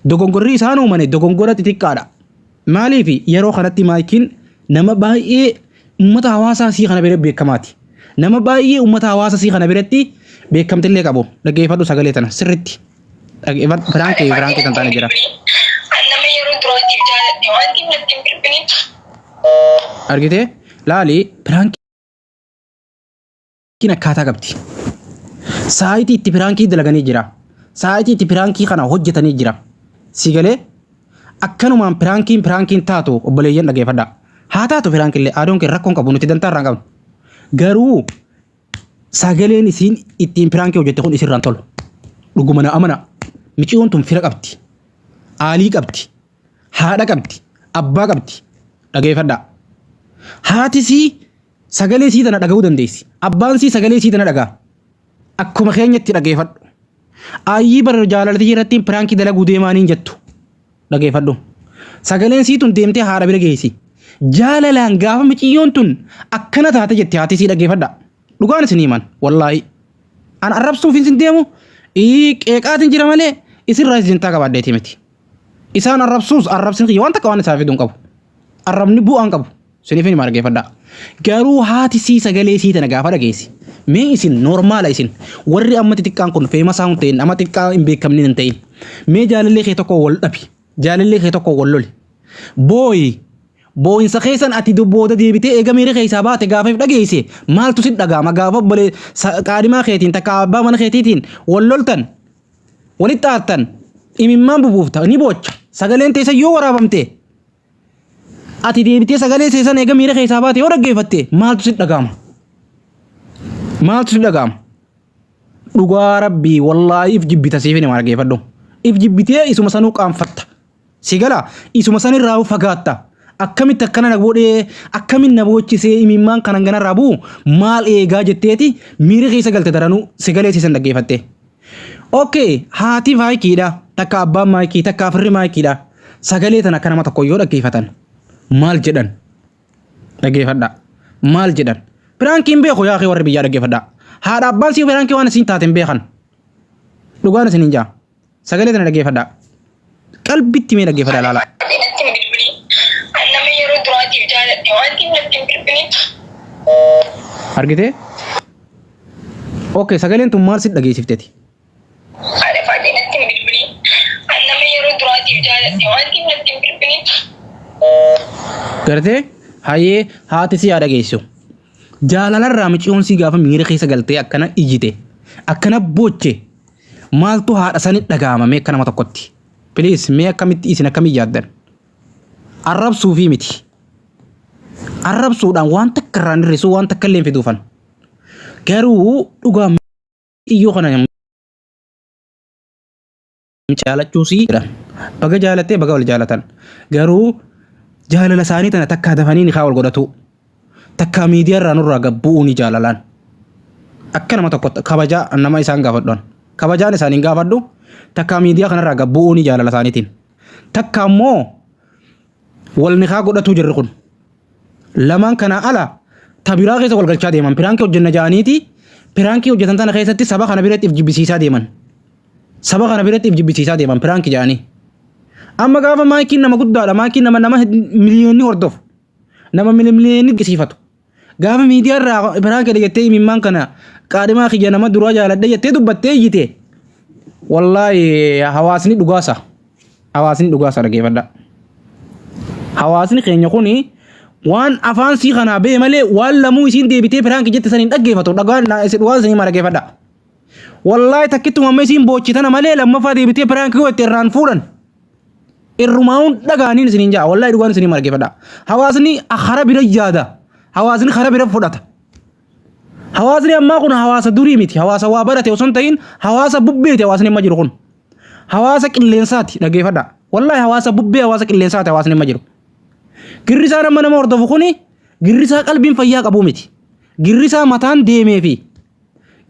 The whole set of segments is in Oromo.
Dogongorri isaan uumane dogongora xixiqqaadha. Maaliif yeroo kanatti maayikiin nama baay'ee uummata hawaasaa sii kana bira beekamaati. Nama baay'ee uummata hawaasa sii kana biratti beekamtillee qabu. Dhaggeeffadhu sagalee tana sirritti. Dhaggeeffadhu piraankii piraankii kan taane jira. Nama yeroo duraatiif jaaladhe waan ta'eef natti hin bilbilin. Argitee laali piraankiin akkaataa qabdi. Saayitii itti piraankii dalaganii jira. Saayitii itti piraankii kana hojjetanii jira. Si galee akkanumaan piraankiin piraankiin taatu obboleeyyan dhaggeeffadha. Haa taatu piraankillee adoon kee rakkoon qabu nuti dantaa irraa hin qabnu. Garuu sagaleen isiin ittiin piraankii hojjette kun isirraan tolu. Dhuguma na amana. Miciyoon tun fira qabdi. Aalii qabdi. Haadha qabdi. Abbaa qabdi. Dhageeffadhaa. Haati sii sagalee sii tana dhaga'uu dandeessi. Abbaan sii sagalee sii tana dhaga'a. Akkuma keenyatti dhageeffadhu. Ayyii bara jaalaltii irratti piraankii dalaguu deemaaniin jettu. Dhageeffadhu. Sagaleen sii tun deemtee haadha bira geessi. Jaalalaan gaafa miciyyoon tun akkana taate jette haati sii dhageeffadha. Dhugaan isin himan wallaahi. An arrabsuuf isin deemu qeeqaatiin jira malee isinirraa isin taa qabaadheeti miti. Isaan arrabsuus arrabsin kiyya waan takka waan isaa fiduu hin qabu. Arrabni bu'aa hin qabu. Isiniif hima dhaggeeffadhaa. Garuu haati sii sagalee sii tana gaafa dhageessi. Mee isin noormaala isin warri amma xixiqqaan kun feemasaa hin ta'in amma xixiqqaa hin beekamne hin ta'in. Mee jaalallee kee tokko wal dhabi. Jaalallee kee tokko wal loli. Booyi. Booyinsa keessan ati booda deebitee eega miira keessaa baate gaafa if dhageesse maaltu si dhagaama gaafa obbolee qaadhimaa keetiin takka abbaa mana keetiitiin wal loltan walitti aartan imimmaan bubuufta ni boocha sagaleen teessa yoo waraabamte ati deebitee sagalee seesan eega miira keessaa baate yoo dhaggeeffatte maaltu si dhaga'ama? Maaltu si dhaga'ama? Dhugaa rabbii wallaahi if jibbita siif hin dhaggeeffadhu. If jibbitee isuma sanuu qaanfatta. Si gala isuma sanirraa fagaatta. Akkamitti akkana na godhee akkamiin na boochisee imimmaan kanan ganarraa bu'u maal eegaa jetteeti miira keessa galte daranuu sagalee seesan dhaggeeffatte. Okay, haati maayikiidha, takka abbaan maayikii, takka afirri maayikiidha. Sagalee tana akka nama tokko yoo dhaggeeffatan maal jedhan? Dhaggeeffadha. Maal jedhan? Piraankiin beeku yaa warri biyyaa dhaggeeffadha. Haadha abbaan sii piraankii waan isin taate hin beekan. Dhugaan isin hin jaa. Sagalee tana dhaggeeffadha. Qalbitti mee dhaggeeffadha laala. Natti hin bilbilin. An nama yeroo duraatiif jaaladhe waan ta'eef natti hin bilbilin. Argitee? Okay, sagaleen tun maal si dhageessifteti? Haadha faatee natti hin bilbilin. An nama yeroo duraatiif jaaladhe waan ta'eef natti hin bilbilin. Gartee? Hayyee haati si haa dhageessu. Jaalalarraa miciyoon si gaafa miira keessa galtee akkana iyyite, akkana booche maaltu haadha sani dhaga'ama mee akka nama tokkotti? Please mee akkamitti isin akkamii yaaddan? Arrabsuufii miti. Arrabsuudhaan waan takka irraa hin hir'isu waan takka illee hin fiduufan. Garuu dhugaa iyyoo kana jaalachuusii jedhan. Baga jaalattee baga wal jaalatan. Garuu jaalala isaanii tana takkaa dafanii nikaa wal godhatu. Takkaa miidiyaa irraa nurraa gabbu'uu ni jaalalaan. Akka nama tokko kabajaa nama isaan gaafadhu. Kabajaan isaaniin gaafadhu takkaa miidiyaa kanarraa gabbu'uu ni jaalala isaaniitiin. Takka ammoo wal nikaa godhatuu jirri kun. Lamaan kanaa ala tabiraa keessa wal galchaa deeman. Piraankii hojjenna ja'aniiti piraankii hojjetan tana keessatti saba kana biratti if jibbisiisaa deeman. Saba kana biratti if jibbisiisaa deeman piraankii ja'anii. Amma gaafa maayikiin nama guddaadha. Maayikiin nama nama miliyoonni hordofu. Nama miliyoonni qisiifatu. Gaafa miidiyaa irraa piraankii jettee imimmaan kana qaadhimaa kiyya nama duraa jaaladhe jettee dubbattee iyyite. Wallaahi hawaasni dhugaasa. Hawaasni dhugaasa dhaggeeffadha. Hawaasni keenya kuni waan afaan sii kanaa bee malee waan lamuu isiin deebitee piraankii jette san hin dhaggeeffatu. Dhagaan dhugaan isin hima dhaggeeffadha. Wallaahi takkittuma amma isiin boochitana malee lammaffaa deebitee piraankii yoo jette irraan fuudhan. Irrumaa'uun dhagaaniin isiniin ja'a. Wallaahi dhugaan isin hima dhaggeeffadha. Hawaasni kara bira yaada. Hawaasni kara bira fudhata. Hawaasni ammaa kun hawaasa durii miti. Hawaasa waa barate osoo hin ta'in hawaasa bubbeeti hawaasni amma jiru kun. Hawaasa qilleensaati dhaggeeffadha. Wallaahi hawaasa bubbee hawaasa qilleensaati hawaasni amma jiru. Girrisaan amma nama hordofu kuni girrisaa qalbiin fayyaa qabuu miti. Girrisaa mataan deemee fi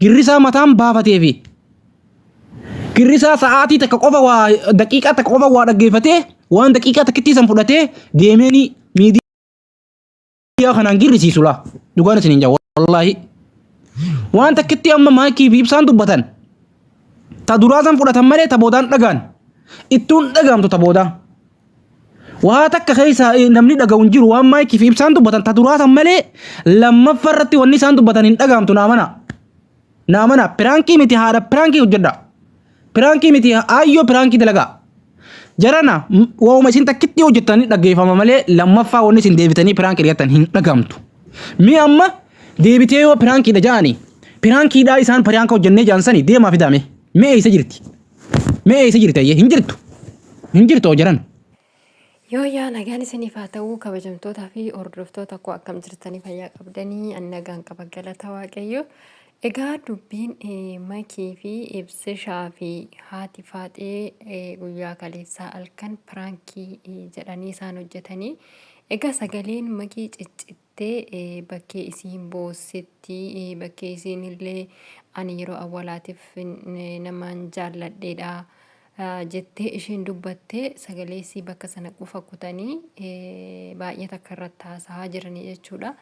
girrisaa mataan baafatee fi girrisaa sa'aatii takka qofa waa daqiiqaa takka qofa waa dhaggeeffatee waan daqiiqaa takkittii san fudhatee deemeeni miidiyaa kanaan girrisiisu laa dhugaan isin hin jaa wallaahi waan takkitti amma maakii fi ibsaan dubbatan ta duraa san fudhatan malee ta boodaan dhagaan. Ittuun dhagahamtu ta boodaa. Waa takka keessa namni dhaga'u hin jiru waan maayikii fi ibsaan dubbatan ta duraa san malee lammaffaa irratti wanni isaan dubbatan hin dhagahamtu naa mana. Naa mana piraankii miti haadha piraankii hojjedha. Piraankii miti aayyoo piraankii dalagaa. Jarana waa'uma isin takkitti hojjettanii dhaggeeffama malee lammaffaa wanni isin deebitanii piraankii dhiyaatan hin dhagahamtu. Mee amma deebitee yoo piraankiidha ja'anii piraankiidhaa isaan piraanka hojjennee ja'an sani deemaa fidaame. Mee eessa jirti? Mee eessa jirti ayyee? Hin jirtu. Hin jirtu jaran. Yoo yaa nagaan isiniif haa ta'u kabajamtootaa fi hordoftoota koo akkam jirtanii fayyaa qabdanii an nagaan qaba galata waaqayyo. Egaa dubbiin Makii fi Ibsishaa fi haati faaxee guyyaa kaleessaa halkan piraankii jedhanii isaan hojjetanii. Egaa sagaleen Makii ciccittee bakkee isiin boossetti bakkee isiin illee ani yeroo awwalaatiif namaan jaalladheedha jettee isheen dubbatte sagalee isii bakka sana qufa kutanii baay'ee takka irratti haasa'aa jiranii jechuudha.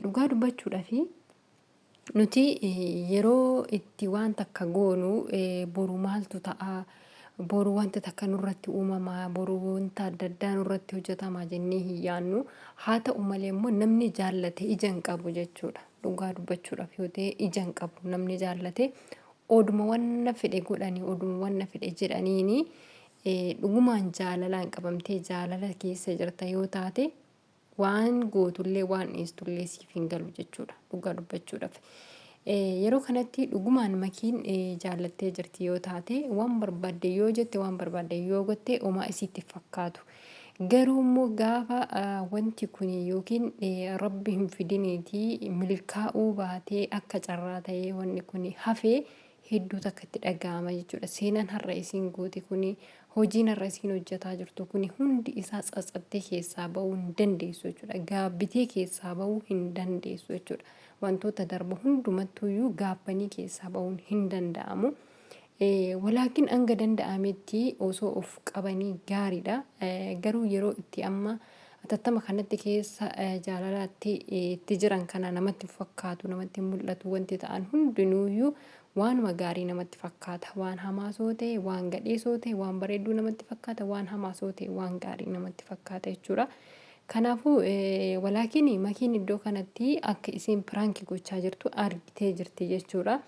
Dhugaa dubbachuudhafi nuti yeroo itti waan takka goonu boru maaltu ta'a, boru wanta takka nurratti uumama, boru wanta adda addaa nurratti hojjetama jennee hin yaannu. Haa ta'u malee immoo namni jaallate ija hin qabu jechuudha. Dhugaa dubbachuudhaaf yoo ta'e ija hin qabu namni jaallate oduma wanna fedhe godhanii oduma wanna fedhe jedhaniini dhugumaan jaalalaan qabamtee jaalala keessa jirta yoo taate waan gootullee waan dhiistullee siif hin galu jechuudha dhugaa dubbachuudhaaf. Yeroo kanatti dhugumaan makiin jaallattee jirti yoo taate waan barbaadde yoo jette waan barbaadde yoo gotte homaa isiitti fakkaatu. Garuu immoo gaafa wanti kun yookiin rabbi hin fidiniitii milkaa'uu baatee akka carraa ta'ee wanni kun hafee hedduu takka itti dhaga'ama jechuudha. Seenaan har'a isiin goote kuni, hojiin har'a isiin hojjetaa jirtu kuni hundi isaa tsatsattee keessaa ba'uu hin dandeessu jechuudha. Gaabbitee keessaa ba'uu hin dandeessu jechuudha. Wantoota darbu hundumattuyyuu gaabbanii keessaa ba'uun hin danda'amu. Walaakin hanga danda'ametti osoo of qabanii gaariidha. Garuu yeroo itti amma atattama kanatti keessa jaalalaatti itti jiran kana namatti hin fakkaatu, namatti hin mul'atu wanti ta'an hundinuuyyuu waanuma gaarii namatti fakkaata. Waan hamaa soo ta'e, waan gadhee soo ta'e, waan bareedduu namatti fakkaata, waan hamaa soo ta'e, waan gaarii namatti fakkaata jechuudha. Kanaafuu walaakin makiin iddoo kanatti akka isiin piraanki gochaa jirtu argitee jirti jechuudha.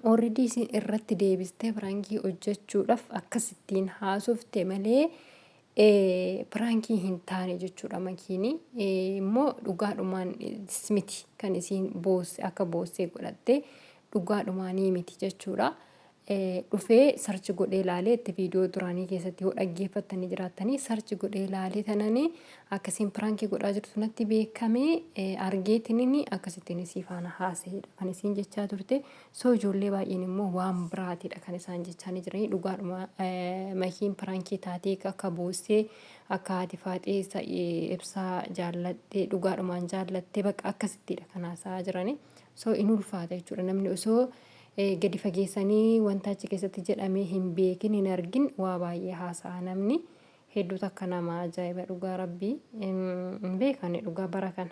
Already isiin irratti deebistee piraankii hojjechuudhaaf akkasittiin haasofte malee piraankii hin taane jechuudha makiini. Immoo dhugaadhumaan miti kan isiin boosse akka boossee godhatte dhugaadhumaanii miti jechuudha. Dhufee sarchi godhee ilaalee itti viidiyoo duraanii keessatti yoo dhaggeeffattanii jiraattanii sarchi godhee ilaalee tananii akkasiin piraankii godhaa jirtu natti beekamee argeetiniin akkasittiin isii faana haasa'eedha kan isiin jechaa turte. So ijoollee baay'een immoo waan biraatiidha kan isaan jechaa ni jiranii dhugaadhuma makiin piraankii taatee akka boossee akka haati faaxee ibsaa jaallattee dhugaadhumaan jaallattee bakka akkasittiidha kan haasa'aa jiranii. So in ulfaata jechuudha namni osoo gadi fageessanii wanta achi keessatti jedhamee hin beekin hin argin waa baay'ee haasa'a namni. Hedduu takka nama ajaa'iba dhugaa rabbii hin beekani dhugaa bara kana.